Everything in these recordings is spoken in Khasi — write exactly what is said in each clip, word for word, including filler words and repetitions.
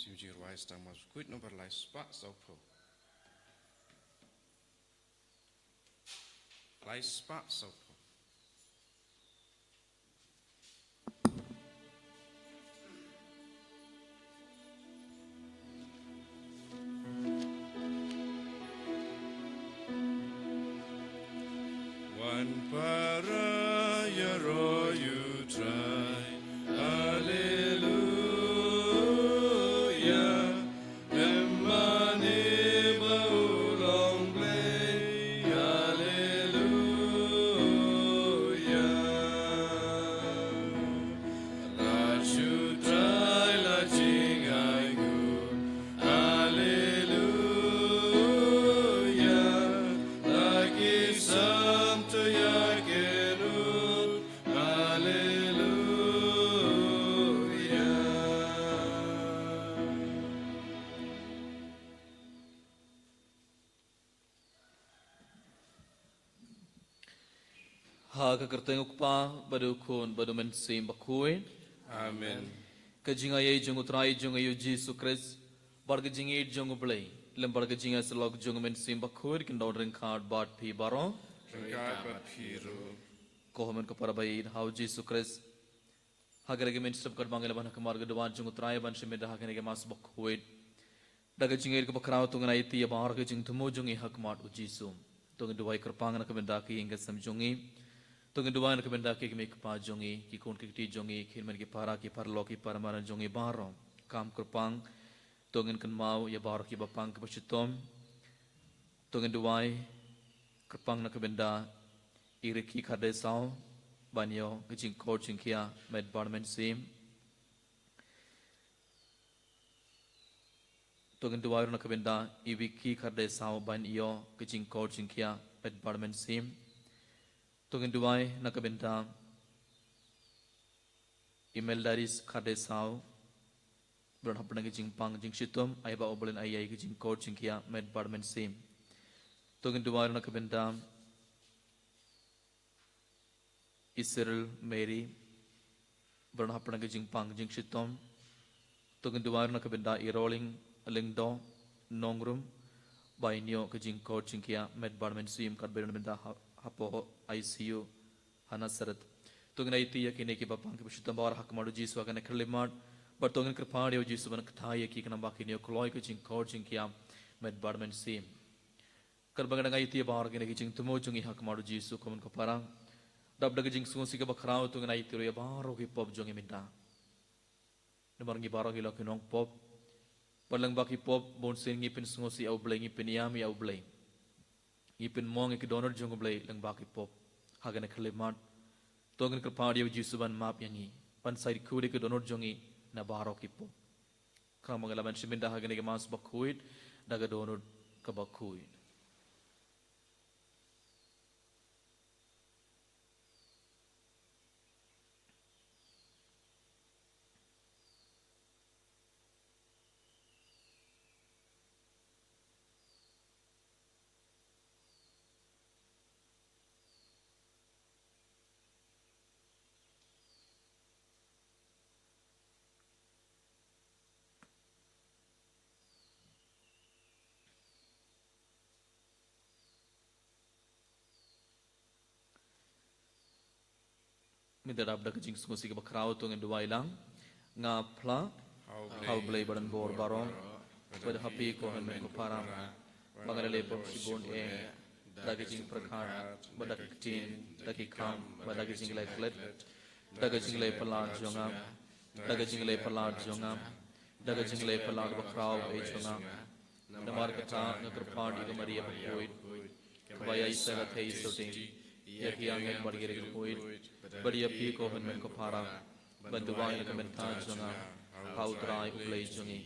Sim Jingrwai Sdang Mas Bakhuid number lai spah sawphew. Lai spah sawphew. Wan para ïaroh ïa U Trai. Haleluya. Em mane ba u long Blei. Haleluya. La shu Trai la jingainguh. Haleluya. La ki sam to ïa ki nud. Haleluya. Ha ka kyrteng U Kpa, bad U Khun, bad U Mynsiem Bakhuid. Amen. Ka jingaiei jong U Trai jong ngi U Jisu Khrist, bad ka jingïeit jong U Blei, lem bad ka jingïasyllok jong U Mynsiem Bakhuid, kin don ryngkat bad phi baroh. Ryngkat bad phi ruh. Ko hynmen ko para ba ïeit ha U Jisu Khrist. Ha kane ka mynstep katba ngi la wan ha khmat ka duwan jong U Trai ban shim bynta ha kane ka Mass bakhuid. Da ka jingngeit kaba khraw to ngin aiti ïa baroh ka jingthmu jong ngi ha khmat U Jisu. To ngin duwai kyrpang na ka bynta ki ïing ki sem jong ngi. To ngin duwai na ka bynta ki kmie kpa jong ngi, ki khun ki kti jong ngi, ki hynmen ki para, ki paralok, ki para madan jong ngi baroh. Kam kyrpang, to ngin kynmaw ïa baroh kiba pang kiba shitom. To ngin duwai kyrpang na ka bynta i Ricky Khardesaw ban ïoh ka jingkoit jingkhiah met bad mynsiem. To ngin duwai ruh na ka bynta i Vicky Khardesaw ban ïoh ka jingkoit jingkhiah met bad mynsiem. To ngin duwai na ka bynta i Meldaris Khardesaw, ba don hapdeng ka jingpang jingshitom, ai ba U Blei un ai ïa i ka jingkoit jingkhiah met bad mynsiem. To ngin duwai ruh na ka bynta i Cyril Mary, ba don hapdeng ka jingpang jingshitom. To ngin duwai ruh na ka bynta i Roling Lyngdoh Nongrum, ba in ïoh ka jingkoit jingkhiah met bad mynsiem katba i don bynta ha, hapoh I C U ha Nasareth. To ngin aiti ïa kine kiba pang kiba shitom baroh ha khmat U Jisu ha kane ka khyllipmat. Bad to ngin kyrpad ïa U Jisu ban kynthai ïa ki khnang ba kin ïoh kloi ka jingkoit jingkhiah met bad mynsiem. Katba ngi dang aiti ïa baroh kine ki jingthmu jong ngi ha khmat U Jisu ko hynmen ko para, dap da ka jingsngewsih kaba khraw to ngin aiti ruh ïa baroh ki pop jong ngi mynta. Namar ngi baroh ngi long ki nongpop. Bad lyngba ki pop, bunsien ngi pynsngewsih ïa U Blei, ngi pynïam ïa U Blei. Ngi pynmong ïa ki dohnud jong U Blei lyngba ki pop. Ha kane ka khyllipmat, to ngin kyrpad ïa U Jisu ban map ïa ngi, ban sa khuid ïa ki dohnud jong ngi na baroh ki pop. Khnang ba ngin lah ban shim bynta ha kane ka Mass bakhuid da ka dohnud kaba khuid. Mynta dap da ka jingsngewsih kaba khraw to ngin duwai lang. Nga phla ha U Blei ba donbor baroh, bad ha phi ko hynmen ko para, ba nga la leh pop shibun eh, da ka jingpyrkhat, bad da ka ktien, da ki kam, bad da ka jingleh klet, da ka jingleh palat jong nga, da ka jingleh palat jong nga, da ka jingleh palat bakhraw eh jong nga. Namar kata nga kyrpad ïa ka Maria bakhuid, kaba ïaishah ka thei sotti, ïa ki angel bad ki riewkhuid, bad ïa phi ko hynmen ko para, ban duwai na ka bynta jong nga ha U Trai U Blei jong ngi.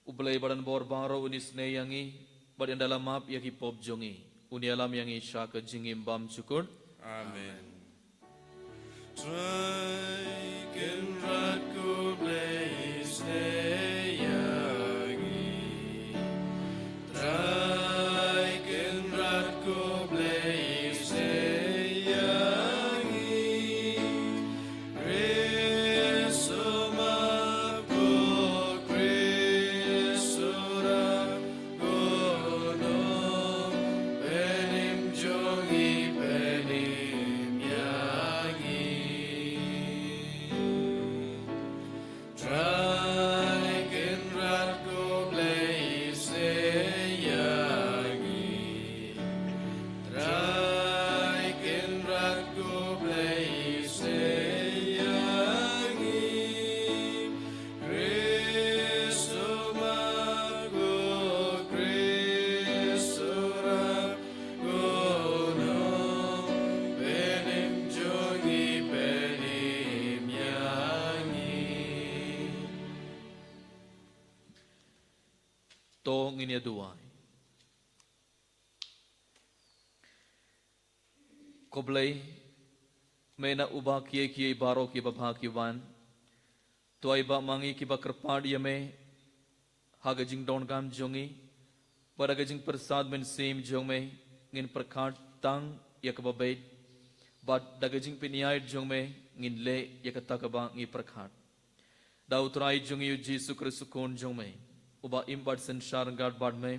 U Blei ba donbor baroh un isynei ïa ngi, bad ynda la map ïa ki pop jong ngi, un ïalam ïa ngi sha ka jingim bymjukut. Amen. Trai Kynrad ko Blei isynei ïa ngi. Trai Kynrad ko Blei isynei ïa ngi. Khrist u map ko Khrist. To ngin ïa duwai. Ko Blei, me na uba kiei kiei baroh kiba bha ki wan. To ai ba ma ngi kiba kyrpad ïa me ha ka jingdonkam jong ngi, bad ha ka jingpyrsad mynsiem jong me, ngin pyrkhat tang ïa kaba beit, bad da ka jingpynïaid jong me, ngin leh ïa kata kaba ngi pyrkhat. Da U Trai jong ngi U Jisu Khrist U Khun jong me, uba im bad synshar ryngkat bad me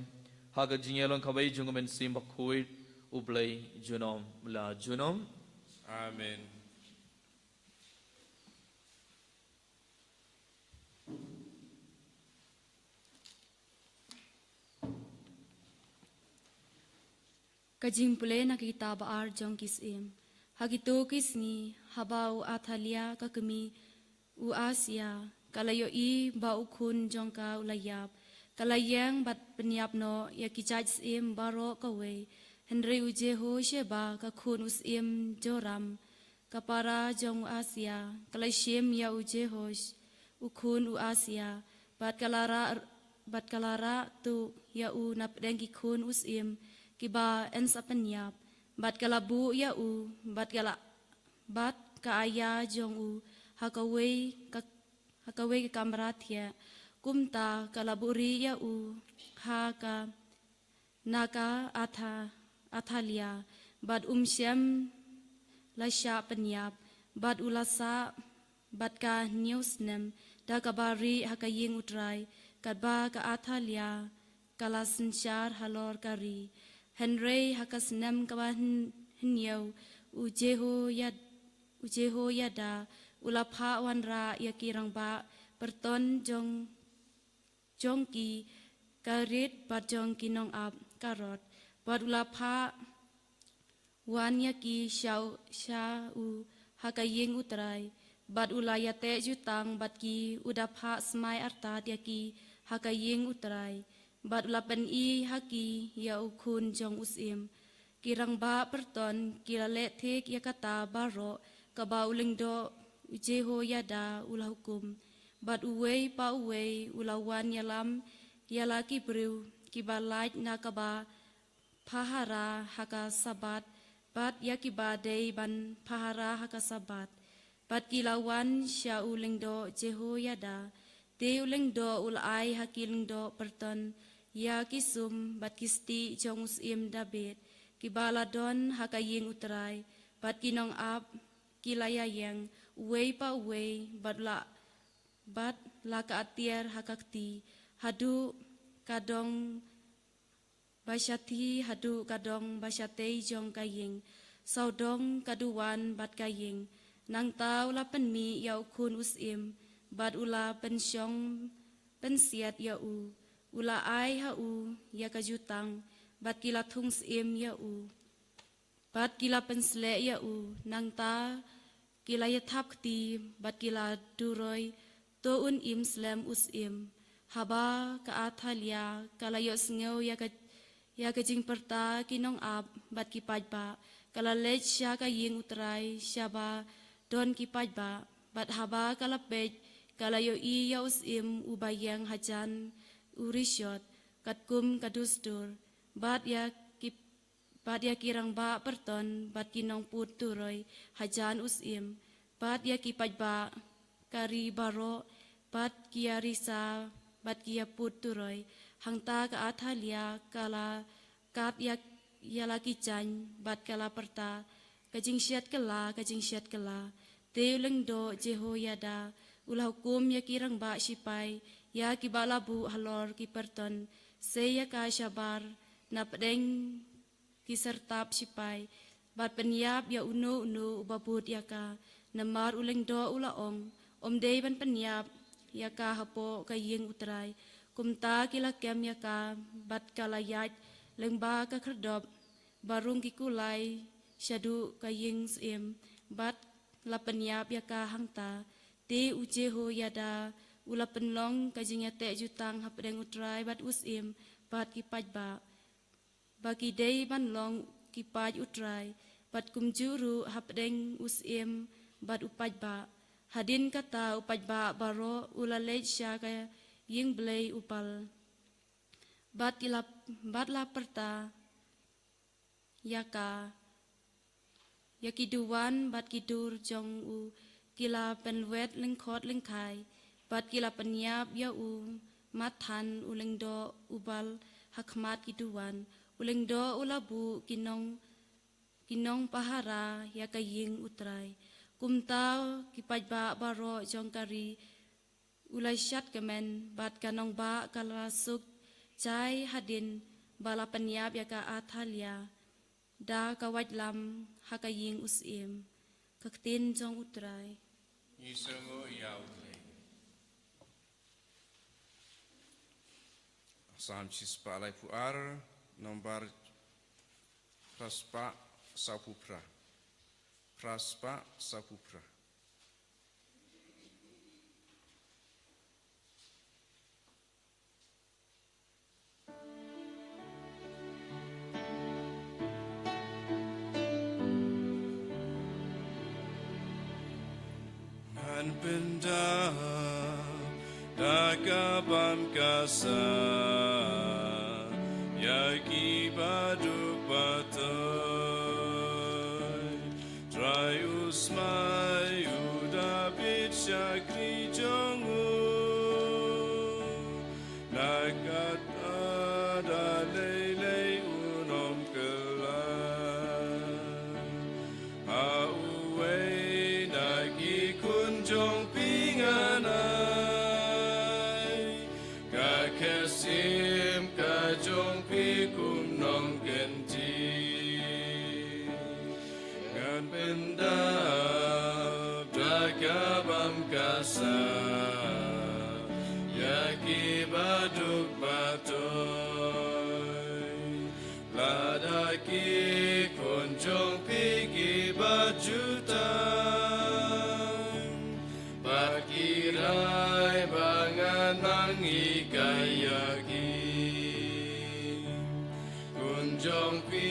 ha ka jingïalong kawei jong U Mynsiem Bakhuid, U Blei junom la junom. Amen. Ka jingpule na ka kitab ar jong ki Syiem. Ha kito ki sngi, haba u Athalia ka kmie u Ahasia ka la ïohi ba u khun jong ka u la ïap, ka la ïeng bad pynïap noh ïa ki jait syiem baroh kawei. Hynrei u Jehosheba ka khun u Syiem Joram, ka para jong u Ahasia, ka la shim ïa u Jehosh, u khun u Ahasia, bad ka la rah, bad ka la rah tuh ïa u napdeng ki khun u syiem kiba yn sa pynïap, bad ka la buh ïa u, bad ka la, bad ka aïa jong u ha kawei ka, ha kawei ka kamra thiah. Kumta ka la buhrieh ïa u ha ka na ka Atha-, Athalia, bad um shym la shah pynïap, bad u la sah bad ka hynñiew snem da kaba rieh ha ka ïing U Trai, katba ka Athalia ka la synshar halor ka ri. Hynrei ha ka snem kaba hyn-, hynñiew, u Jehoiad-, u Jehoiada u la phah wanrah ïa ki rangbah pyrton jong jong ki Karit bad jong ki nongap karot, bad u la phah wan ïa ki sha u, sha u ha ka ïing U Trai, bad u la ïateh jutang bad ki, u da phah smai artat ïa ki ha ka ïing U Trai, bad u la pyni ha ki ïa u khun jong u syiem. Ki rangbah pyrton ki la leh thik ïa kata baroh kaba u lyngdoh u Jehoiada u la hukum. Bad uwei pa uwei u la wan ïalam ïa la ki briew kiba lait na kaba phahara ha ka Sabbath, bad ïa kiba dei ban phahara ha ka Sabbath. Bad ki la wan sha u lyngdoh Jehoiada. Te u lyngdoh u la ai ha ki lyngdoh pyrton ïa ki sum bad ki stieh jong u syiem Dabid, kiba la don ha ka ïing U Trai, bad ki nongap ki la ïaïeng, uwei pa uwei, bad la, bad la ka atiar ha ka kti, haduh ka dong ba shathie, haduh ka dong ba shatei jong ka ïing, sawdong ka duwan bad ka ïing. Nangta u la pynmih ïa u khun u syiem, bad u la pynshong pynsiat ïa u. U la ai ha u ïa ka jutang, bad ki la thung syiem ïa u. Bad ki la pynsleh ïa u, nangta ki la ïathap kti, bad ki la duroi, to un im slem u syiem. Haba ka Athalia ka la ïohsngew ïa ka, ïa ka jingpyrta ki nongap bad ki paidbah, ka la leit sha ka ïing U Trai, shaba don ki paidbah. Bad haba ka la peit, ka la ïohi ïa u syiem uba ïeng hajan u rishot, katkum ka dustur. Bad ïa ki Bad ïa ki rangbah pyrton, bad ki nongput turoi hajan u syiem, bad ïa ki paidbah ka ri baroh, bad ki ïarisa, bad ki ïaput turoi. Hangta ka Athalia ka la kat ïa, ïa la ki jaiñ, bad ka la pyrta, ka jingshet kylla, ka jingshet kylla. Te u lyngdoh Jehoiada u la hukum ïa ki rangbah shipai, ïa kiba la buh halor ki pyrton, sei ïa ka shabar na pdeng ki syrtap shipai, bad pynïap ïa uno uno uba bud ïa ka. Namar u lyngdoh u la ong, ym dei ban pynïap ïa ka hapoh ka ïing U Trai. Kumta ki la kem ïa ka, bad ka la ïaid lyngba ka khyrdop ba rung ki kulai shaduh ka ïing syiem, bad la pynïap ïa ka hangta. Te u Jehoiada u la pynlong ka jingïateh jutang hapdeng U Trai bad u syiem bad ki paidbah, ba ki dei ban long ki paid U Trai, bad kumjuh ruh hapdeng u syiem bad u paidbah. Hadien kata u paidbah baroh u la leit sha ka ïing blei u Baal. Bad ki la, bad la pyrta ïa ka, ïa ki duwan bad ki dur jong u ki la pynwet lyngkhot lyngkhai, bad ki la pynïap ïa u Mathan u lyngdoh u bal ha khmat ki duwan. U lyngdoh u la buh ki nong, ki nongpahara ïa ka ïing U Trai. Kumta ki paidbah baroh jong ka ri u la shad kmen, bad ka nongbah ka la suk jai hadien ba la pynïap ïa ka Athalia da ka waitlam ha ka ïing u syiem. Ka ktien jong U Trai. Ngi sngewnguh ïa U Blei. Salm shispah laiphew ar, nombar phraspah sawphew phra. Phraspah sawphew phra. Ngan pyndap da ka bam ka sah ïa ki baduk batoi. Trai u smai u David shakri jong u, na kata da lei lei un ym kylla. Ha uwei na ki khun jong phi ngan ai ka khet syiem ka jong phi kum nongkynti. Ngan pyndap da ka bam ka sah ïa ki baduk batoi. Lada ki khun jong phi ki ba jutang bad ki rai ba ngan nang hikai ïa ki, khun jong phi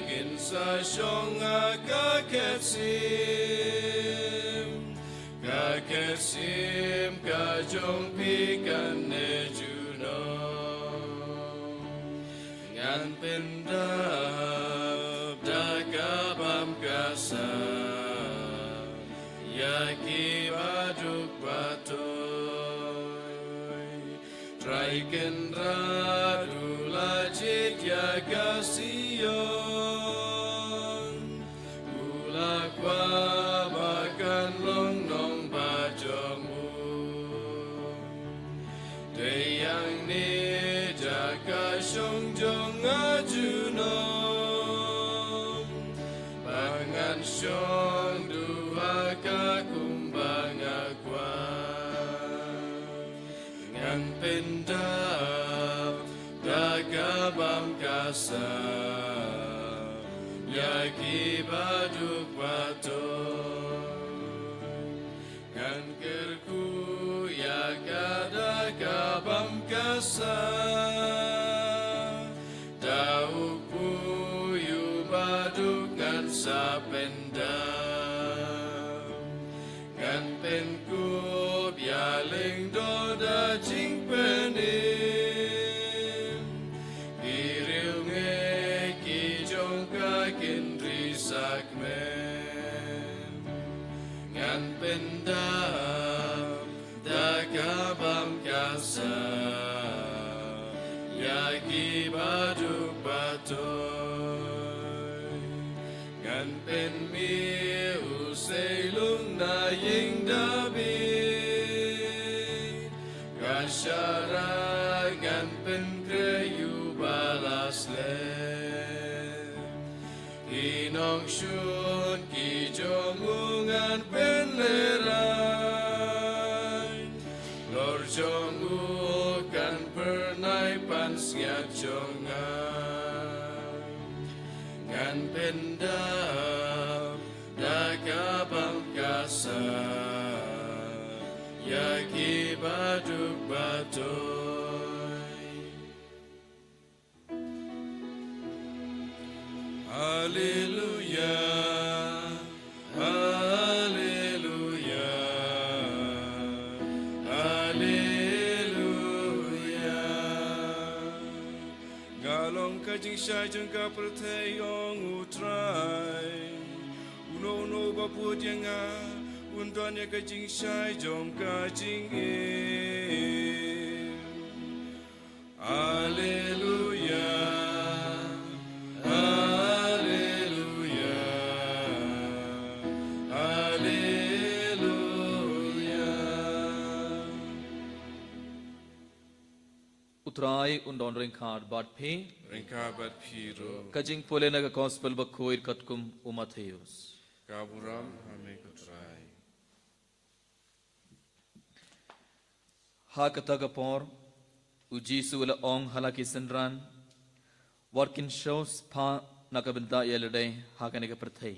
kin sa shong ha ka khet syiem, ka khet syiem ka jong phi kane junom. Ngan pyndap da ka bam ka sah ïa ki baduk batoi. Trai Kynrad u la jied ïa ka Sion, u la kwah ba kan long nongbah jong u. Dei hangne jaka shong jong nga junom, ba ngan shong duh ha ka kumba nga kwah. Ngan pyndap da ka bam ka sah ïa ki baduk batoi. Ngan kyrkhu ïa ka da ka bam ka sah, da u kpu u baduk ngan sa pyndap. Ngan pynkup ïa lyngdoh da jingpynim, ki riewngeit ki jong ka kin ri sakmen. Ngan pyndap da ka bam ka sah ïa ki baduk batoi. Ngan pynmih u seilung na ïing David, ka sharai ngan pynkhreh ïa u ba la slem. Ki nongshun ki jong u ngan pynlehraiñ, halor jong u kan phyrnai pansngiat jong nga. Ngan pyndap da ka bam ka sah ïa ki baduk batoi. Haleluya, haleluya, haleluya. jingshai jong ka pyrthei, ong U Trai. Uno uno ba bud ïa nga, un don ïa ka jingshai jong ka jingim. Alleluia, alleluia, alleluia. U Trai un don ryngkat bad phi. Ryngkat bad phi ruh. Ka jingpule na ka Gospel bakhuid katkum u Mathaios. Ka burom ha me ko Trai. Ha kata ka por, u Jisu u la ong ha la ki synran, wat kin siew spah na ka bynta ïa lade ha kane ka pyrthei,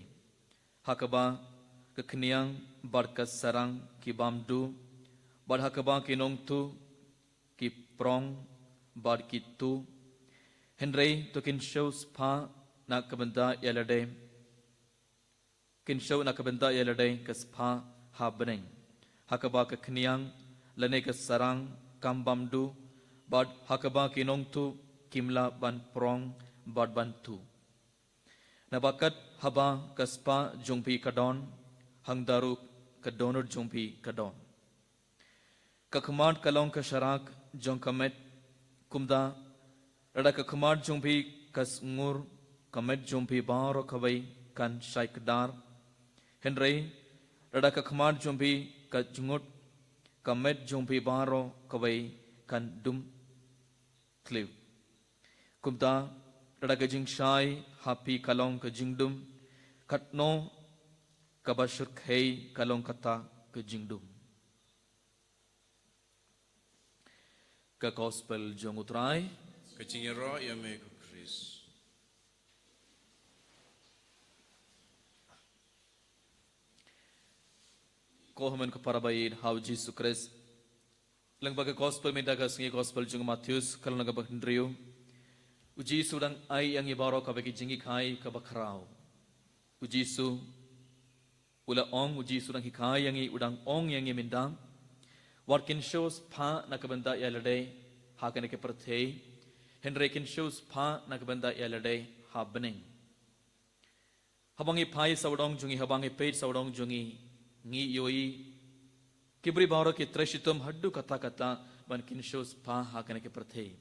ha kaba ka khñiang bad ka sarang ki bam duh, bad ha kaba ki nongtuh ki prong bad ki tuh. Hynrei to kin siew spah na ka bynta ïa lade, kin siew na ka bynta ïa lade ka spah ha bneng, ha kaba ka khñiang lane ka sarang kam bam duh, bad ha kaba ki nongtuh kim lah ban prong bad ban tuh. Naba kat haba ka spah jong phi ka don, hangta ruh ka dohnud jong phi ka don. Ka khmat ka long ka sharak jong ka met. Kumta, lada ka khmat jong phi ka sngur, ka met jong phi baroh kawei kan shai kdar. Hynrei, lada ka khmat jong phi ka jngut, ka met jong phi baroh kawei kan dum thliew. Kumta, lada ka jingshai ha phi ka long ka jingdum, katno kaba shyrkhei ka long kata ka jingdum. Ka Gospel jong U Trai. Ka jingïaroh ïa me ko Khrist. Ko hynmen ko para ba ïeit ha u Jisu Khrist. Lyngba ka Gospel mynta ka sngi, Gospel jong u Mathaios, ka lynnong kaba hynriew. U Jisu u dang ai ïa ngi baroh kawei ka jinghikai kaba khraw. U Jisu u la ong, u Jisu u dang hikai ïa ngi, u dang ong ïa ngi mynta, wat kin siew spah na ka bynta ïa lade ha kane ka pyrthei, hynrei kin siew spah na ka bynta ïa lade ha bneng. Haba ngi phai sawdong jong ngi, haba ngi peit sawdong jong ngi, ngi ïohi ki briew baroh ki trei shitom haduh katta katta ban kin siew spah ha kane ka pyrthei.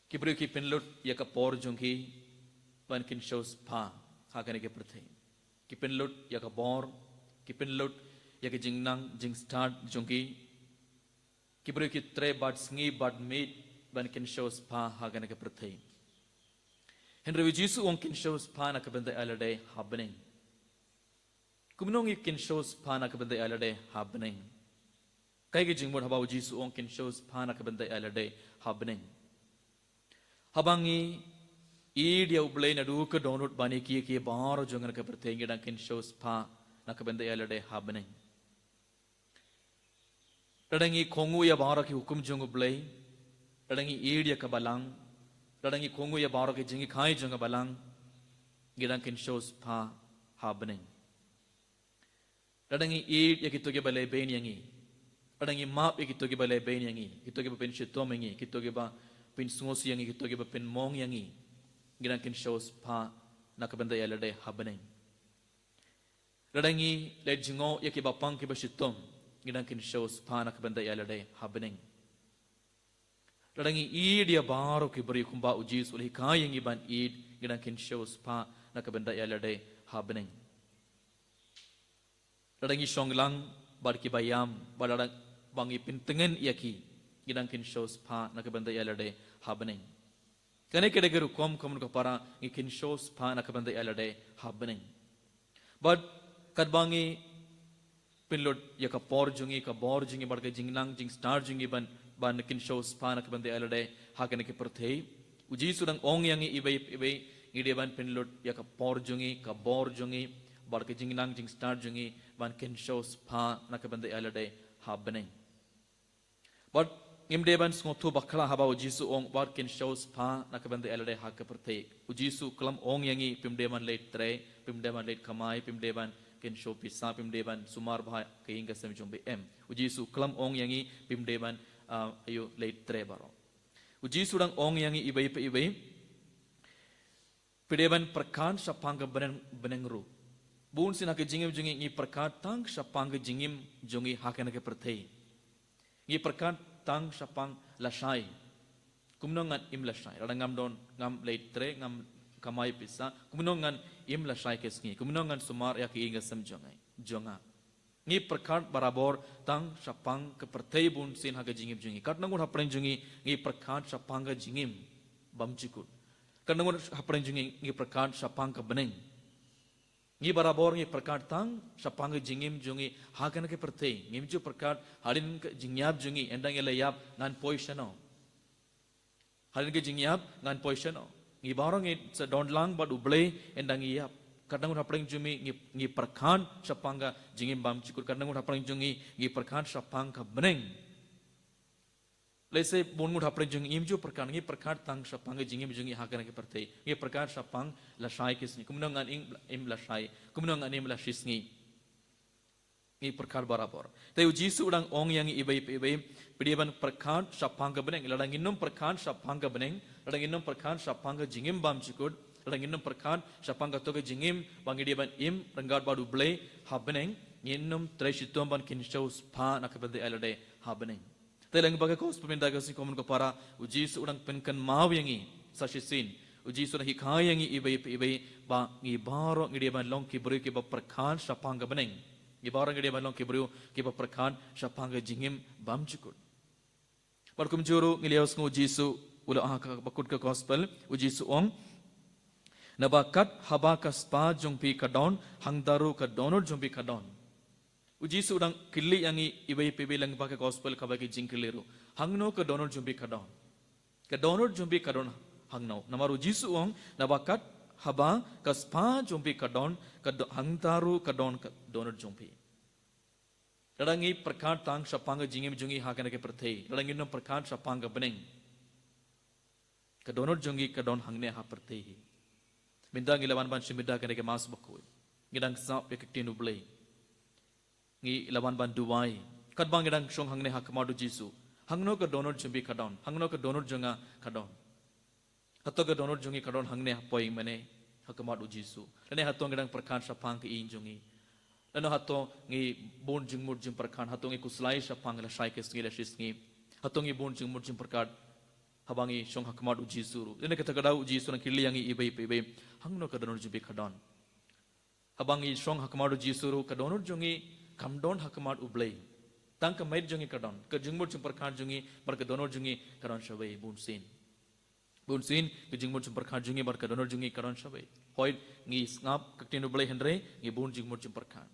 Ki briew ki pynlut ïa ka por jong ki ban kin siew spah ha kane ka pyrthei. Ki pynlut ïa ka bor, ki pynlut ïa ka jingnang jingstad jong ki. Ki briew ki trei bad sngi bad miet ban kin siew spah ha kane ka pyrthei. Hynrei u Jisu u ong kin siew spah na ka bynta ïa lade ha bneng. Kumno ngi kin siew spah na ka bynta ïa lade ha bneng? Kaei ka jingmut haba u Jisu u ong kin siew spah na ka bynta ïa lade ha bneng? Haba ngi ïeit ïa U Blei naduh ka dohnud ban ïa ki, ïa ki baroh jong kane ka pyrthei, ngi dang kin siew spah na ka bynta ïa lade ha bneng. Lada ngi kohnguh ïa baroh ki hukum jong U Blei, lada ngi ïeit ïa ka balang, lada ngi kohnguh ïa baroh ki jinghikai jong ka balang, ngi dang kin siew spah ha bneng. Lada ngi ïeit ïa kito kiba lehbeiñ ïa ngi, lada ngi map ïa kito kiba lehbeiñ ïa ngi, kito kiba pynshitom ïa ngi, kito kiba pynsngewsih ïa ngi, kito kiba pynmong ïa ngi, ngi dang kin siew spah na ka bynta ïa lade ha bneng. Lada ngi leit jngoh ïa kiba pang kiba shitom, ngi dang kin siew spah na ka bynta ïa lade ha bneng. Lada ngi ïeit ïa baroh ki briew kumba u Jisu u la hikai ïa ngi ban ïeit, ngi dang kin siew spah na ka bynta ïa lade ha bneng. Lada ngi shong lang bad kiba ïam, bad lada ba ngi pyntngen ïa ki, ngi dang kin siew spah na ka bynta ïa lade ha bneng. Kane ka dei ka rukom, ko hynmen ko para, ngi kin siew spah na ka bynta ïa lade ha bneng. Bad katba ngi pynlut ïa ka por jong ngi, ka bor jong ngi bad ka jingnang jingstad jong ngi ban, ban kin siew spah na ka bynta ïa lade ha kane ka pyrthei. U Jisu u dang ong ïa ngi iwei iwei, ngi dei ban pynlut ïa ka por jong ngi, ka bor jong ngi bad ka jingnang jingstad jong ngi ban kin siew spah na ka bynta ïa lade ha bneng. Bad ngim dei ban sngewthuh bakla haba u Jisu u ong wat kin siew spah na ka bynta ïa lade ha ka pyrthei. U Jisu u khlem ong ïa ngi phim dei ban leit trei, phim dei ban leit kamai, phim dei ban kin siew pisa, phim dei ban sumar bha ha ka ïing ka sem jong phi, em. U Jisu u khlem ong ïa ngi phim dei ban, ah, ïoh leit trei baroh. U Jisu u dang ong ïa ngi iwei pa iwei. Phi dei ban pyrkhat shaphang ka bneng, bneng ruh. Bun sien ha ka jingim jong ngi ngi pyrkhat tang shaphang ka jingim jong ngi ha kane ka pyrthei. Ngi pyrkhat tang shaphang lashai. Kumno ngan im lashai. Lada ngam don, ngam leit trei, ngam kamai pisa. Kumno ngan im lashai ka sngi. Kumno ngan sumar ïa ka ïing ka sem jong nga. Jong nga. Ngi pyrkhat barabor tang shaphang ka pyrthei bun sien ha ka jingim jong ngi. Katno ngut hapdeng jong ngi ngi pyrkhat shaphang ka jingim bymjukut. Katno ngut hapdeng jong ngi ngi pyrkhat shaphang ka bneng. Ngi barabor ngi pyrkhat tang shaphang ka jingim jong ngi ha kane ka pyrthei. Ngim ju pyrkhat hadien ka jingïap jong ngi, ynda ngi la ïap ngan poi shano. Hadien ka jingïap ngan poi shano. Ngi baroh ngi sa don lang bad U Blei ynda ngi ïap. Katno ngut hapdeng jong ngi ngi, ngi pyrkhat shaphang ka jingim bymjukut, katno ngut hapdeng jong ngi ngi pyrkhat shaphang ka bneng. Lehse bun ngut hapdeng jong ngi ngim ju pyrkhat, ngi pyrkhat tang shaphang ka jingim jong ngi ha kane ka pyrthei. Ngi pyrkhat shaphang lashai ka sngi. Kumno ngan im, im lashai. Kumno ngan im la shi sngi. Ngi pyrkhat barabor. Te u Jisu u dang ong ïa ngi iwei pa iwei, phi dei ban pyrkhat shaphang ka bneng. Lada ngin nym pyrkhat shaphang ka bneng, lada ngin nym pyrkhat shaphang ka jingim bymjukut, lada ngin nym pyrkhat shaphang kato ka jingim ba ngi dei ban im ryngkat bad U Blei ha bneng, ngin nym trei shitom ban kynshew spah na ka bynta ïa lade ha bneng. Te lyngba ka gospel mynta ka sngi, ko mon ko para, u Jisu u dang pynkynmaw ïa ngi sa shisien. U Jisu u dang hikai ïa ngi iwei pa iwei ba ngi baroh ngi dei ban long ki briew kiba pyrkhat shaphang ka bneng. Ngi baroh ngi dei ban long ki briew kiba pyrkhat shaphang ka jingim bymjukut. Bad kumjuh ruh ngi la ïohsngew u Jisu u la ong ha kaba kut ka gospel, u Jisu u ong, naba kat haba ka spah jong phi ka don, hangta ruh ka dohnud jong phi ka don. U Jisu u dang kylli ïa ngi iwei pa iwei lyngba ka gospel kaba ki jingkylli ruh. Hangno ka dohnud jong phi ka don? Ka dohnud jong phi ka don hangno? Namar u Jisu u ong, naba kat haba ka spah jong phi ka don, ka do-, hangta ruh ka don ka dohnud jong phi. Lada ngi pyrkhat tang shaphang ka jingim jong ngi ha kane ka pyrthei, lada ngin nym pyrkhat shaphang ka bneng, ka dohnud jong ngi ka don hangne ha pyrthei hi. Mynta ngi la wan ban shim ïa kane ka Mass bakhuid. Ngi dang sngap ïa ka ktien U Blei. Ngi la wan ban duwai. Katba ngi dang shong hangne ha khmat u Jisu, hangno ka dohnud jong phi ka don? Hangno ka dohnud jong nga ka don? Hato ka dohnud jong ngi ka don hangne ha poi mane ha khmat u Jisu? Lane hato ngi dang pyrkhat shaphang ka ïing jong ngi? Lane hato ngi bun jingmut jingpyrkhat, hato ngi khuslai shaphang lashai ka sngi la shi sngi? Hato ngi bun jingmut jingpyrkhat haba ngi shong ha khmat u Jisu ruh? Lane kata ka daw u Jisu u dang kylli ïa ngi iwei pa iwei, hangno ka dohnud jong phi ka don? Haba ngi shong ha khmat u Jisu ruh ka dohnud jong ngi kam don ha khmat U Blei. Tang ka met jong ngi ka don, ka jingmut jingpyrkhat jong ngi bad ka dohnud jong ngi ka don shawei bun sien. Bun sien ka jingmut jingpyrkhat jong ngi bad ka dohnud jong ngi ka don shawei. Hooid ngi sngap ka ktien U Blei hynrei ngi bun jingmut jingpyrkhat.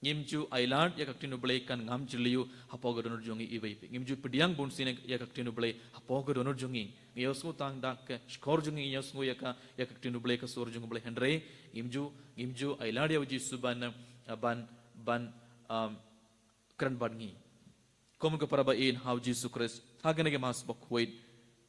Ngim ju ailad ïa ka ktien U Blei kan ngam jylliew hapoh ka dohnud jong ngi iwei pa iwei. Ngim ju pdiang bun sien ïa ka ktien U Blei hapoh ka dohnud jong ngi. Ngi ïohsngew tang da ka shkor jong ngi, ngi ïohsngew ïa ka, ïa ka ktien U Blei, ka sur jong U Blei hynrei ngim ju, ngim ju ailad ïa u Jisu ban, ban, ban, um, kren bad ngi. Ko mon ko para ba ïeit ha u Jisu Khrist, ha kane ka Mass bakhuid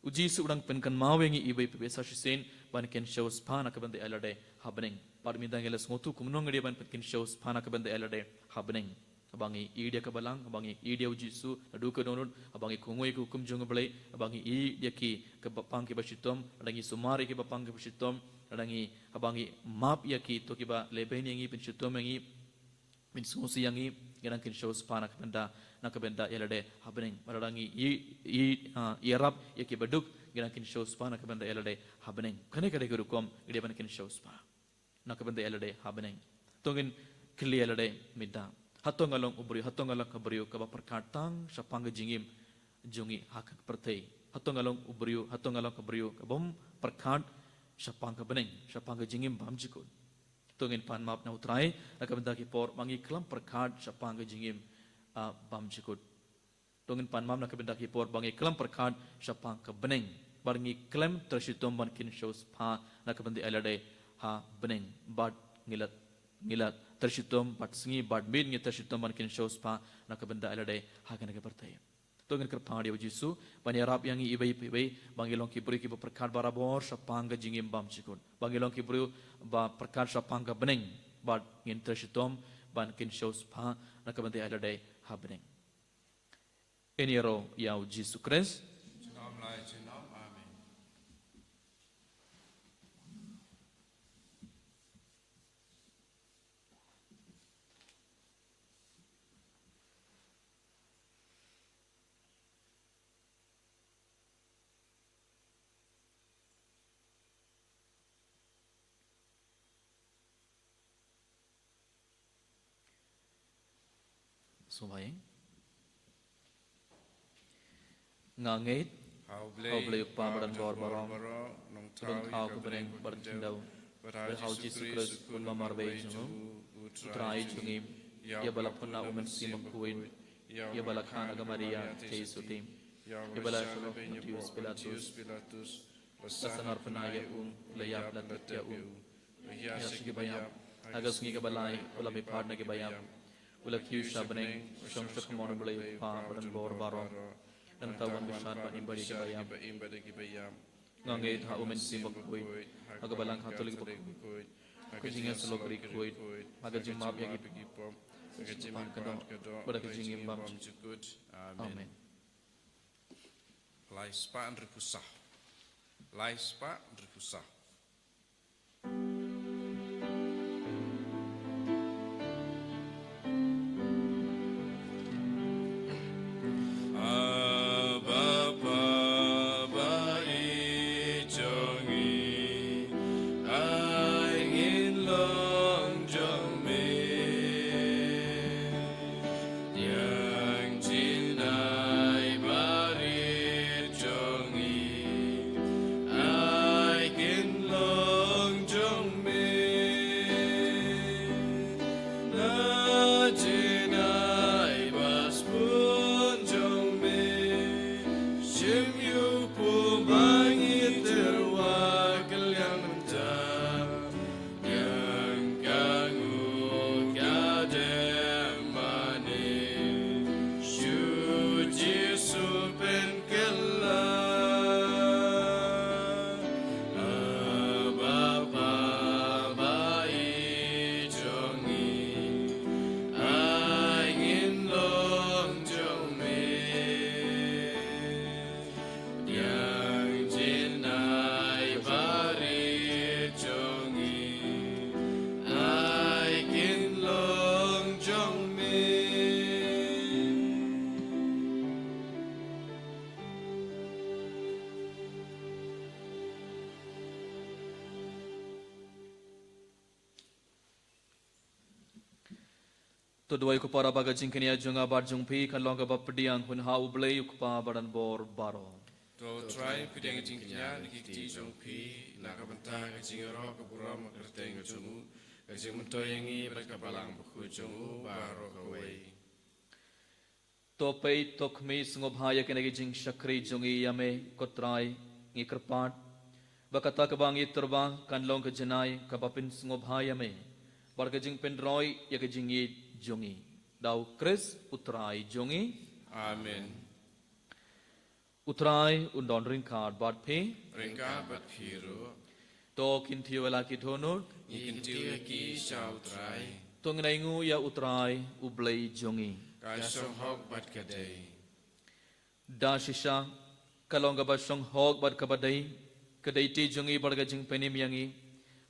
u Jisu u dang pynkynmaw ïa ngi iwei pa iwei sa shisien ban kynshew spah na ka bynta ïa lade ha bneng. Bad mynta ngi la sngewthuh kumno ngi dei ban pynkynshew spah na ka bynta ïa lade ha bneng. Haba ngi ïeit ïa ka Balang, haba ngi ïeit ïa u Jisu naduh ka dohnud, haba ngi kohnguh ïa ki hukum jong U Blei, haba ngi ïeit ïa ki, ki bapang kiba shitom, lada ngi sumar ïa ki bapang kiba shitom, lada ngi, haba ngi map ïa kito kiba lehbeiñ ïa ngi, pynshitom ïa ngi, pynsngewsih ïa ngi, ngi dang kynshew spah na ka bynta, na ka bynta ïa lade ha bneng. Bad lada ngi ïeit, ïeit, ah, ïarap ïa kiba duk, ngi dang kynshew spah na ka bynta ïa lade ha bneng. Kane ka dei ka rukom ngi dei ban kynshew spah na ka bynta ïa lade ha bneng. To ngin kylli ïa lade mynta, hato nga long u briew, hato nga long ka briew kaba pyrkhat tang shaphang ka jingim jong ngi ha ka pyrthei? Hato nga long u briew, hato nga long ka briew kabym pyrkhat shaphang ka bneng, shaphang ka jingim bymjukut? To ngin pan map na u Trai na ka bynta ki por ba ngi khlem pyrkhat shaphang ka jingim, ah, bymjukut. To ngin pan map na ka bynta ki por ba ngi khlem pyrkhat shaphang ka bneng, bad ngi khlem trei shitom ban kynshew spah na ka bynta ïa lade ha bneng. Bad ngi la, ngi la trei shitom bad sngi bad miet ngi trei shitom ban kynshew spah na ka bynta ïa lade ha kane ka pyrthei. To ngin kyrpad ïa u Jisu ban ïarap ïa ngi iwei pa iwei ba ngi long ki briew kiba pyrkhat barabor shaphang ka jingim bymjukut, ba ngi long ki briew ba pyrkhat shaphang ka bneng, bad ngin trei shitom ban kynshew spah na ka bynta ïa lade ha bneng. Ngin ïaroh ïa u Jisu Khrist. Junom lai junom, Sngewbha ïa nga. Ngeit ha U Blei, ha U Blei U Kpa Badan Bor Baroh, Nongthaw ïa ka bneng bad ka khyndew, bad ha U Jisu Khrist, u khun marwei jong u, U Trai jong ngi, ïa uba la pynbna U Mynsiem Bakhuid, ïa uba la kha na ka Maria theisotti, ïa uba la shah long ha Pontius Pilatus, la sangeh pynah ïa u, la ïap, la thied ïa u, u la ïaid sha ki baïap, ha ka sngi kaba lai u la mihpat na ki baïap, u la kiew sha bneng, u shong sha kamon U Blei U Kpa Badan Bor Baroh. Nangta un bishar bad im bad ïa ki baïap. Nga ngeit ha U Mynsiem Bakhuid, ha ka Balang Katholik bakhuid, ha ka jingïasyllok bakhuid, ha ka jingmap ïa ki pop, ha ka jingpyndonkam, bad ha ka jingim bymjukut. Amen. Lai spah hynriewphew saw. Lai spah hynriewphew saw. Abba Father, ba ïeit jong ngi, ai ngin long jong me. Ïa ka jingngai barit jong ngi, ai kin long jong me. Na jingngai ba sbun jong me, shim ïa u pum ba ngi tyrwa kylliang mynta. Ïa ka nguh ka dem mane, shu Jisu pynkylla. Abba Father, ba ïeit jong ngi, ai ngin long jong me. Ïa ka jingngai barit jong ngi, ai kin long jong me. To duwai ko para ba ka jingkñia jong nga bad jong phi kan long kaba pdiang hun ha U Blei U Kpa Badan Bor Baroh. To Trai, pdiang ka jingkñia na ki kti jong phi, na ka bynta ka jingïaroh ka burom ka kyrteng ka jong u, ka jingmyntoi ïa ngi bad ka Balang Bakhuid jong u baroh kawei. To peit, to khmih, sngewbha ïa kane ka jingshakri jong ngi ïa me, ko Trai, ngi kyrpad ba kata kaba ngi tyrwa kan long ka jingngai kaba pynsngewbha ïa me bad ka jingpynroi ïa ka jingïeit jong ngi. Da U Khrist U Trai jong ngi. Amen. U Trai un don ryngkat bad phi. Ryngkat bad phi ruh. To kyntiew ïa la ki dohnud. Ngi kyntiew ïa ki sha U Trai. To ngin ainguh ïa U Trai U Blei jong ngi. Ka shong hok bad ka dei. Da shisha ka long kaba shong hok bad kaba dei, ka dei kti jong ngi bad ka jingpynim ïa ngi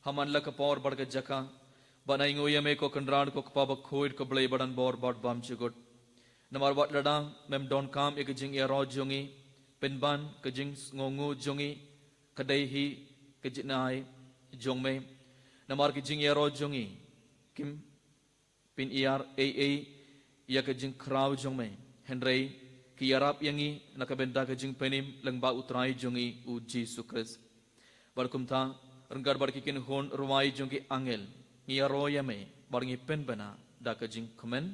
ha man la ka por bad ka jaka, ban ainguh ïa me ko Kynrad, ko Kpa Bakhuid, ko Blei Badan Bor bad bymjukut. Namar wat lada mem donkam ïa ka jingïaroh jong ngi, pynban ka jingsngewnguh jong ngi ka dei hi ka jingngai jong me. Namar ka jingïaroh jong ngi kim pynïar ei ei ïa ka jingkhraw jong me, hynrei ki ïarap ïa ngi na ka bynta ka jingpynim lyngba U Trai jong ngi U Jisu Khrist. Bad kumta, ryngkat bad ki kynhun rwai jong ki angel, ngi ïaroh ïa me bad ngi pynbna da ka jingkmen.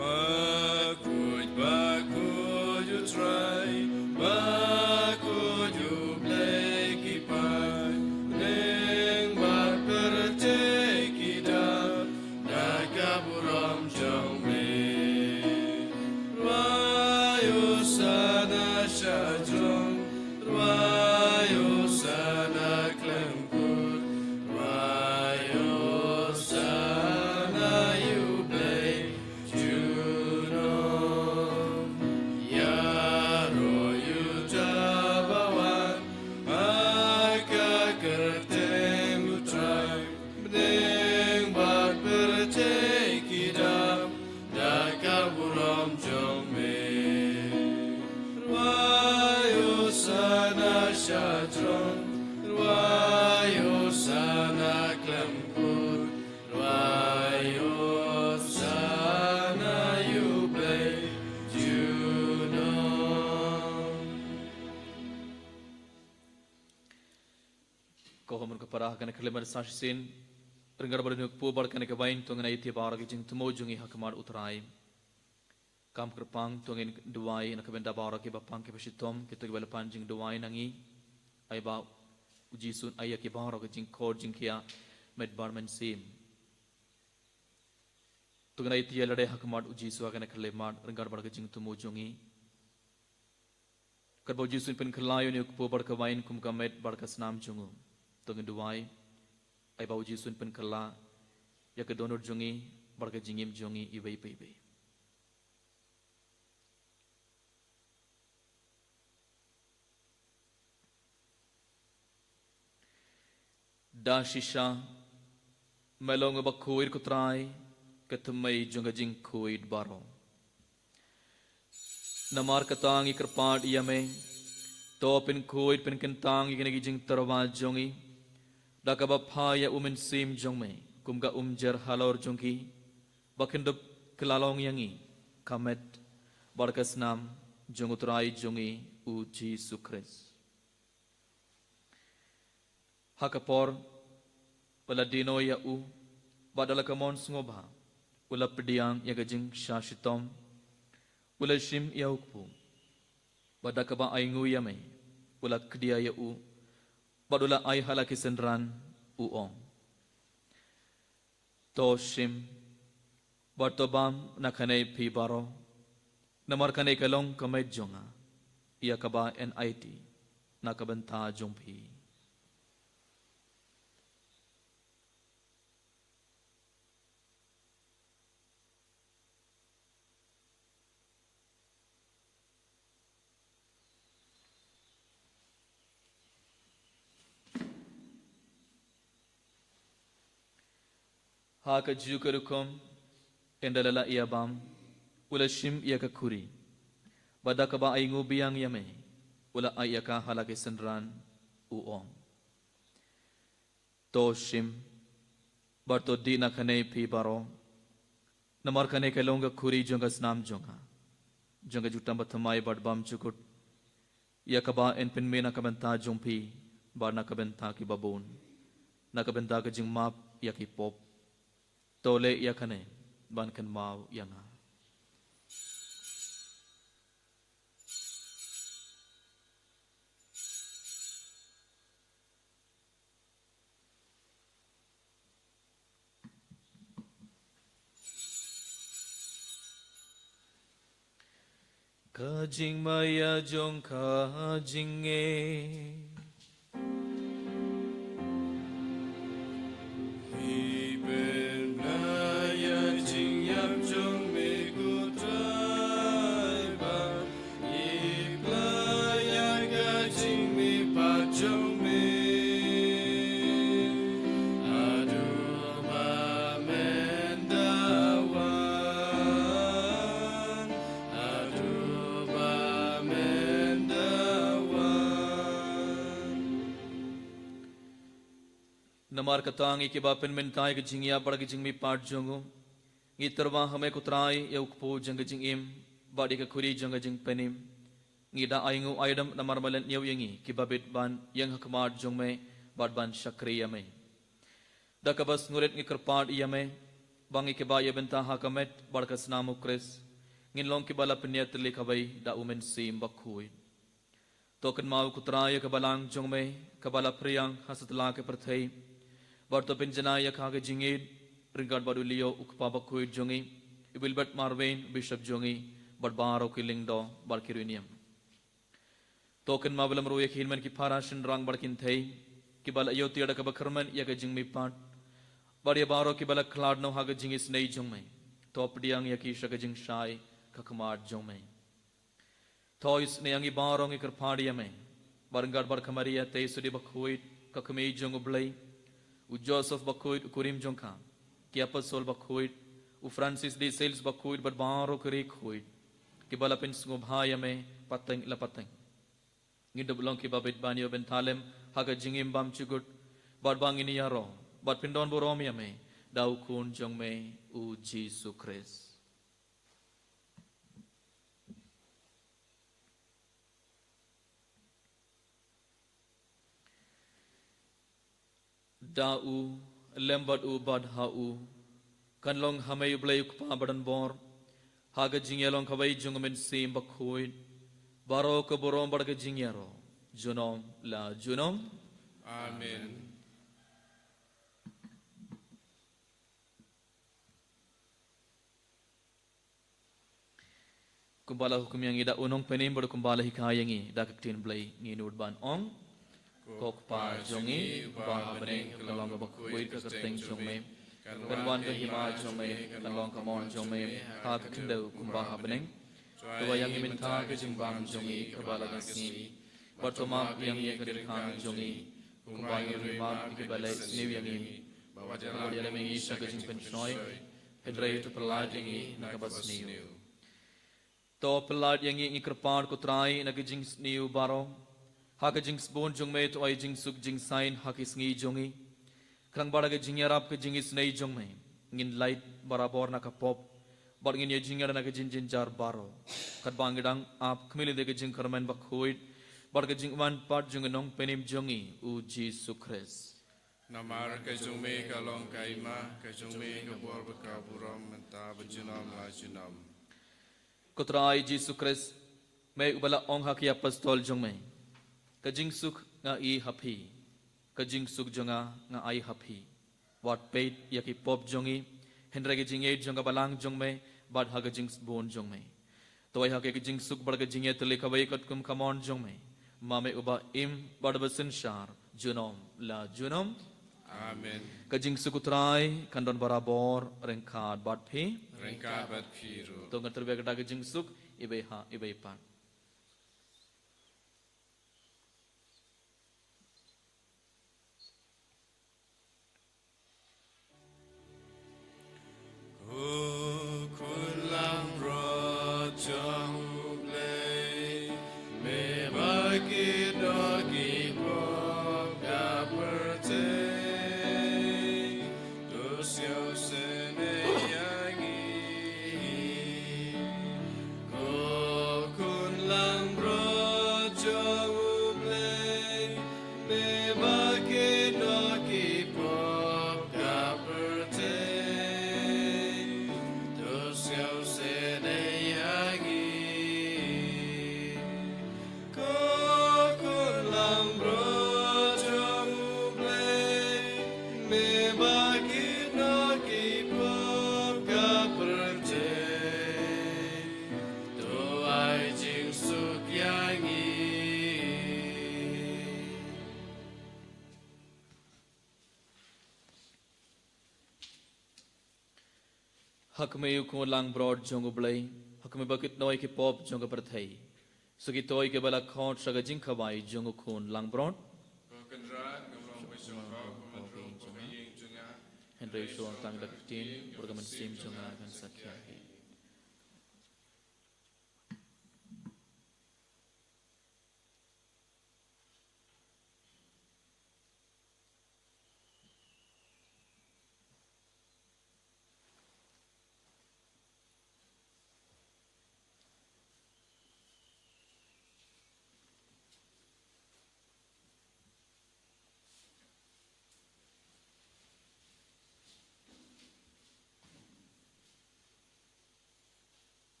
Bakhuid, bakhuid U Trai, bakhuid U Blei ki paidbah, bneng bad pyrthei ki dap da ka burom jong me. Rwai Hosana shajrong, rwai Hosana khlem kut, Kane ka khyllipmat sa shisien, ryngkat bad une u kpu bad kane ka wain, to ngin ïa ïaid baroh ki jingthmu jong ngi ha khmat u Trai. Kam kyrpang to ngin duwai na ka bynta baroh kiba pang kiba shitom, kito kiba la pan jingduwai na ngi. Ai ba u Jisu un ai ïa ki baroh ki jingkhot jingkhiah met bad mynsiem. To ngin ïa ïaid lade ha khmat u Jisu ha kane ka khyllipmat ryngkat bad ka jingthmu jong ngi. Katba u Jisu un pynkylla ïa une u kpu bad ka wain kum ka met bad ka snam jong u, to ngin duwai. Ai ba u Jisu un pynkylla ïa ka dohnud jong ngi bad ka jingim jong ngi iwei pa iwei. Da shisha, me long uba khuid ko Trai, ka thymmei jong ka jingkhuid baroh. Namar kata ngi kyrpad ïa me, to pynkhuid pynkyntang ïa kine ki jingtyrwa jong ngi, da kaba phah ïa u Mynsiem jong me kum ka umjer halor jong ki, ba kin dup kylla long ïa ngi ka met bad ka snam jong u Trai jong ngi u Jisu Khrist. Ha ka por ba la dieng noh ïa u, bad da la ka mon sngewbha, u la pdiang ïa ka jingshah shitom, u la shim ïa u kpu, bad da kaba ainguh ïa me, u la kdiah ïa u, bad u la ai ha la ki synran, u ong: To shim bad to bam na kane phi baroh, namar kane ka long ka met jong nga, ïa kaba yn aiti na ka bynta jong phi. Ha kajuh ka rukom, ynda la lah ïa bam, u la shim ïa ka khuri, bad da kaba ainguh biang ïa me, u la ai ïa ka ha la ki synran, u ong: To shim bad to dih na kane phi baroh, namar kane ka long ka khuri jong ka snam jong nga, jong ka jutang bathymmai bad bymjukut, ïa kaba yn pynmih na ka bynta jong phi bad na ka bynta kiba bun, na ka bynta ka jingmap ïa ki pop. To leh ïa kane ban kynmaw ïa nga. Ka jingmaïa jong ka jingngeit. Ngi pynbna ïa ka jingïap jong me, ko Trai, bad ngi pynbna ïa ka jingmihpat jong me. Haduh ba men da wan, haduh ba men da wan. Namar kata ngi kiba pynmynta ïa ka jingïap bad ka jingmihpat jong u, ngi tyrwa ha me ko Trai ïa u kpu jong ka jingim, bad ïa ka khuri jong ka jingpynim. Ngi da ainguh aidam namar me la ñiew ïa ngi kiba bit ban ïeng ha khmat jong me, bad ban shakri ïa me. Da kaba sngewrit ngi kyrpad ïa me, ba ngi kiba ïa bynta ha ka met bad ka snam u Khrist, ngin long kiba la pynïatylli kawei da u Mynsiem Bakhuid. To kynmaw ko Trai ïa ka balang jong me, kaba la phriang ha satlak ka pyrthei. Bad to pynjanai ïa ka ha ka jingïeid, ryngkat bad u Leo u kpa bakhuid jong ngi, u Wilbert Marwein u bishop jong ngi, bad baroh ki lyngdoh bad ki riewniam. To kynmaw bad lem ruh ïa ki hynmen ki para shynrang bad kynthei, kiba la ïoh tiar da kaba kyrmen ïa ka jingmihpat. Bad ïa baroh kiba la khlad noh ha ka jingisynei jong me, to pdiang ïa ki sha ka jingshai ha khmat jong me. To isynei ïa ngi baroh ngi kyrpad ïa me, bad ryngkat bad ka Maria Theisotti bakhuid, ka Kmie jong u Blei, u Joseph bakhuid u kurim jong ka, ki apostol bakhuid, u Francis de Sales bakhuid bad baroh ki riewkhuid, kiba la pynsngewbha ïa me pateng la pateng. Ngin dup long kiba bit ban ïoh bynta lem ha ka jingim bymjukut, bad ba ngin ïaroh bad pyndonburom ïa me da u Khun jong me u Jisu Khrist. Da u, lem bad u bad ha u, kan long ha me u Blei u Kpa badonbor, ha ka jingïalong kawei jong u Mynsiem Bakhuid, baroh ka burom bad ka jingïaroh, junom la junom. Amen. Kumba la hukum ïa ngi da u Nongpynim bad kumba la hikai ïa ngi da ka ktien Blei, ngin nud ban ong: Ko Kpa jong ngi uba ha bneng, kan long kaba khuid ka kyrteng jong me, kan wan ka hima jong me, kan long ka mon jong me ha ka khyndew kumba ha bneng. To ai ïa ngi mynta ka jingbam jong ngi kaba la ka sngi, bad to map ïa ngi ïa ka jingkhang jong ngi, kumba ngi ruh ngi map ïa kiba leh sniew ïa ngi, bad wat ïalam ïa ngi sha ka jingpynshoi, hynrei to pyllait ïa ngi na kaba sniew. To pyllait ïa ngi, ngi kyrpad ko Trai, na ka jingsniew baroh. Ha ka jingsbun jong me to ai jingsuk jingsaiñ ha ki sngi jong ngi, khnang ba da ka jingïarap ka jingisynei jong me, ngin lait barabor na ka pop, bad ngin ïajingïada na ka jingjynjar baroh, katba ngi dang ap khmih lynti ka jingkyrmen bakhuid bad ka jingwan pat jong u Nongpynim jong ngi u Jisu Khrist. Namar ka jong me ka long ka hima, ka jong me ka bor bad ka burom, mynta bad junom la junom. Ko Trai Jisu Khrist, me uba la ong ha ki apostol jong me: Ka jingsuk nga ai ha phi, ka jingsuk jong nga nga ai ha phi. Wat peit ïa ki pop jong ngi, hynrei ka jingïeit jong ka balang jong me, bad ha ka jingsbun jong me to ai ha ki ka jingsuk bad ka jingïatylli kawei katkum ka mon jong me, ma me uba im bad uba synshar junom la junom. Amen. Ka jingsuk u Trai kan don barabor ryngkat bad phi. Ryngkat bad phi ruh. To ngan tyrwa da ka jingsuk, iwei ha iwei pat. Ko khun langbrot jong U Blei, me ba ki doh ki pop ka pyrthei, to sngewsynei ïa ngi. Ko khun langbrot jong U Blei, me ba ki doh ki pop ka pyrthei, to sngewsynei ïa ngi. Ko khun langbrot jong U Blei, me ba ki doh ki pop ka pyrthei, to ai jingsuk ïa ngi. Ha kmie u khun langbrot jong U Blei, ha kmie ba ki doh ki pop jong ka pyrthei. Sa ki doh kiba la khot sha ka jingkhawai jong u khun langbrot. Ko Kynrad, ngam long ba shong ko, ko, ko, ko, ko, ko, hynrei shong tang da ka ktien, bad ka mynsiem jong nga kan sa khia hi.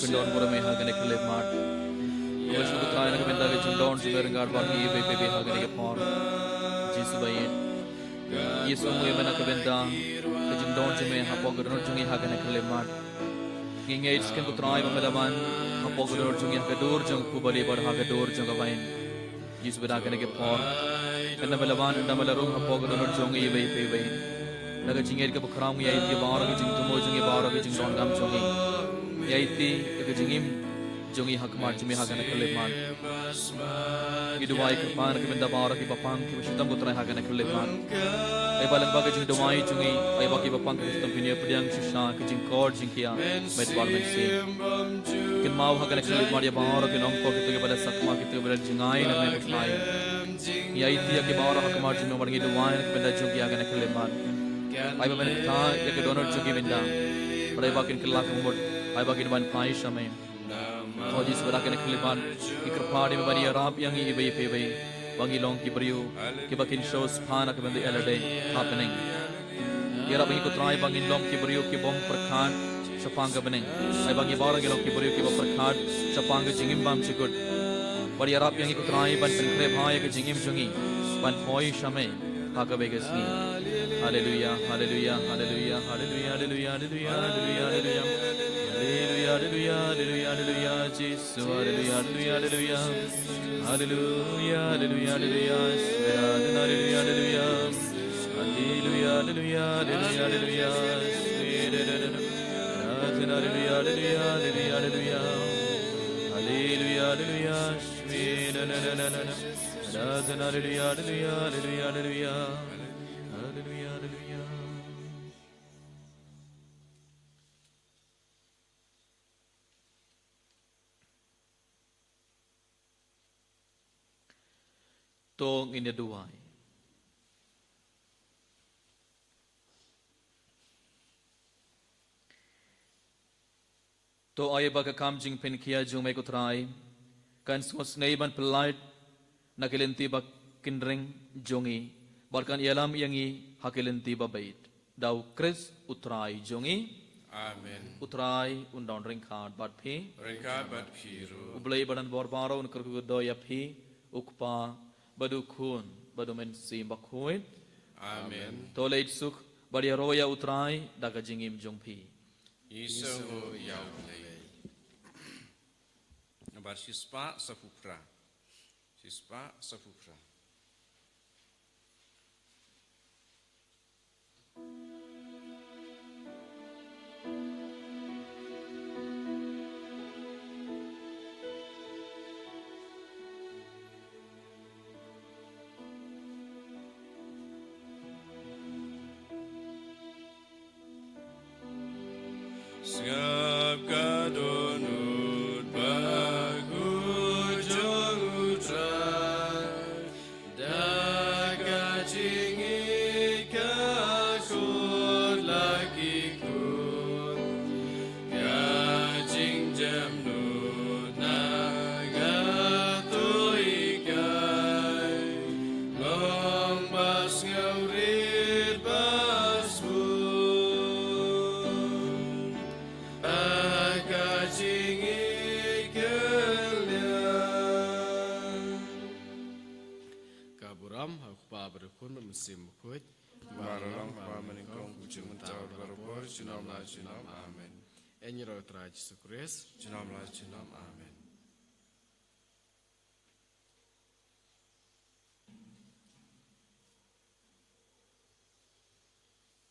Pyndon burom ïa ha kane ka khyllipmat. Nga ïohsngew ko Trai na ka bynta ka jingdon jong me ryngkat bad ngi iwei pa iwei ha kane ka por. Jisu ba ïeit. Ïohsngew ïa me na ka bynta ka jingdon jong me hapoh ka dohnud jong ngi ha kane ka khyllipmat. Ngi ngeit skhem ko Trai ba me la wan hapoh ka dohnud jong ngi ha ka dur jong ka pubali bad ha ka dur jong ka wain. Jisu ba da kane ka por. Ynda me la wan, ynda me la rung hapoh ka dohnud jong ngi iwei pa iwei. Da ka jingngeit kaba khraw ngi ïaid ïa baroh ka jingthmu jong ngi, baroh ka jingdonkam jong ngi. Ngi ïaid ïa ka jingim jong ngi ha khmat jong me ha kane ka khyllipmat. Ngi duwai kyrpad na ka bynta baroh kiba pang kiba shitom ko Trai ha kane ka khyllipmat. Ai ba lyngba ka jingduwai jong ngi, ai ba kiba pang kiba shitom kin ïoh pdiang shisha ka jingkor jingkhiah met bad mynsiem. Kynmaw ha kane ka khyllipmat ïa baroh ki nongpop, kito kiba la sakma, kito kiba la jngai na me ko Trai. Ngi ïaid ïa ki baroh ha khmat jong me bad ngi duwai na ka bynta jong ki ha kane ka khyllipmat. Ai ba men ktah ïa ka dohnud jong ki mynta. Bad ai ba kin kylla ka mut, ai ba kin wan phai sha me. Ko Jisu ba da kane ka khyllipmat ngi kyrpad ïa me ban ïarap ïa ngi iwei pa iwei. Ba ngi long ki briew kiba kin shoh spah na ka bynta ïa lade ha bneng. Ïarap ïa ngi ko Trai ba ngin long ki briew ki bym pyrkhat shaphang ka bneng. Ai ba ngi baroh ngin long ki briew kiba pyrkhat shaphang ka jingim bymjukut. Bad ïarap ïa ngi ko Trai ban pynkhreh bha ïa ka jingim jong ngi ban poi sha me ha kawei ka sngi. Haleluia, haleluia, haleluia, haleluia, haleluia, haleluia, haleluia, haleluia. Haleluia, haleluia, haleluia, haleluia, Jisu. Haleluya, haleluya, haleluya. Haleluya, haleluya, haleluya. Haleluya, haleluya, haleluya. Haleluya, haleluya, haleluya, haleluya. Haleluya, haleluya, haleluya, haleluya. Haleluya, haleluya. Haleluya, haleluya, haleluya, haleluya. Haleluya, haleluya. To ngin ïa duwai. To ai ba ka kam jingpynkhiah jong me ko Trai kan sngewsynei ban pyllait na ki lynti ba kynreng jong ngi bad kan ïalam ïa ngi ha ki lynti ba beit. Da u Khrist u Trai jong ngi. Amen. U Trai un don ryngkat bad phi. Ryngkat bad phi ruh. U Blei ba don bor baroh un kyrkhu kyrdoh ïa phi, u Kpa bad u Khun bad u Mynsiem Bakhuid. Amen. To leit suk bad ïaroh ïa u Trai da ka jingim jong phi. Ngi sngewnguh ïa u Blei. Nambar shispah saphew phra. Shispah saphew phra. Sngap ka dohnud bakhuid jong u Trai, da ka jingïeit ka kut la ki kut, ka jingjemnud na ka to hikai, long ba sngewrit ba sbun. Ba ka jingïeit ka liang. Ka burom ha u Kpa bad u Khun bad u Mynsiem Bakhuid. Ba la long ha kaba nyngkong, bad mynta bad barabor, junom la junom. Amen. Ïaroh ïa u Trai Jisu Khrist. Junom la junom. Amen.